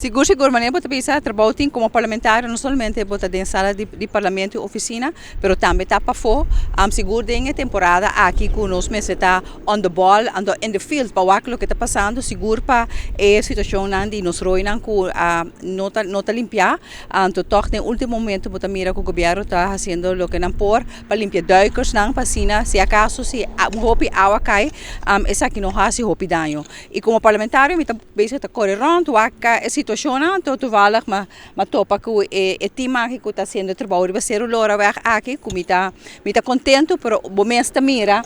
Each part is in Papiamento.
Sigur sigur, manera bo ta bisa, trabou tin komo parlamentario no solamente bo ta den sala di parlamento y oficina, pero tambe ta pafó. Sigur den e temporada aki ku nos mester ta on the ball, anto in the field pa wak loke ta pasando, sigur pa e situacionnan di nos rooinan ku no ta no ta limpiá. Anto tòg den ultimo momento bo ta mira ku gobièrnu ta hasiendo loke nan por pa limpia duikersnan pa asina si akaso si hopi awa kai esaki no hasi hopi daño. Y como parlamentario mi ta bezig ta kore rond wak e situacionnan, anto toevallig mi a topa ku e team aki ku ta hasiendo e trabou riba Seru Loraweg aki ku mi ta mi ta contento, pero bo mes ta mira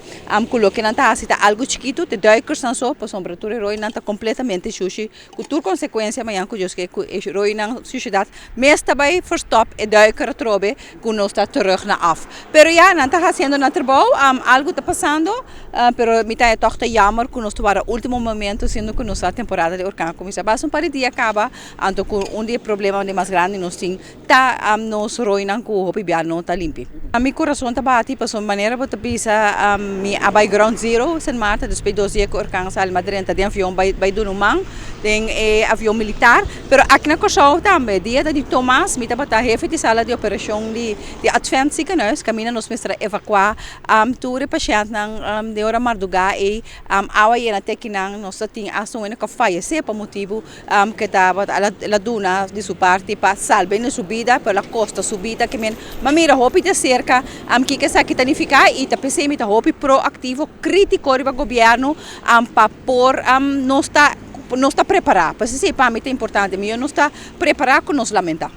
ku loke nan ta hasi ta algo chikitu, te duikersnan so, pasobra tur e roinan ta completamente shushi ku tur konsekuensia mañan ku Dios ke ku e roinan sushedat mes ta bai verstop e duiker atrobe ku nos ta terug na af. Pero ya, nan ta hasiendo nan trabou, algu ta pasando, pero mi ta e tòg ta jammer ku nos ta wara ultimo momento siendo ku nos sa temporada di orkan a kuminsá. Basta un par di dia kaba, anto ku un di e problemanan di mas grandi nos tin ta nos roinan ku hopi bia no ta limpi. Mi kurason ta bati pasobra manera bo ta bisa mi a bai ground zero Sint Maarten despues 2 dia ku orkan a sali mi a drenta den avion bai bai duna un man den e avion militar. Pero aki na Kòrsou tambe, dia ta di Tomas mi tabata hefe di sala di operashon di di Advent Ziekenhuis kaminda nos mester a evakuá tur e pashèntnan den ora mardugá ei awa yena te kinan nos ta tin asta un hende ku a fayesé pa motibu ke tabata el a duna di su parti pa salba hende su bida pero el a kosta su bida ke men mi a mira hopi di serka kiko esaki ta nifiká i ta p'esei mi ta hopi proaktivo kritiko riba gobièrnu pa por nos ta nos ta prepará. Pues esei pa mi ta importante. Mihó nos ta prepará ku nos lamentá.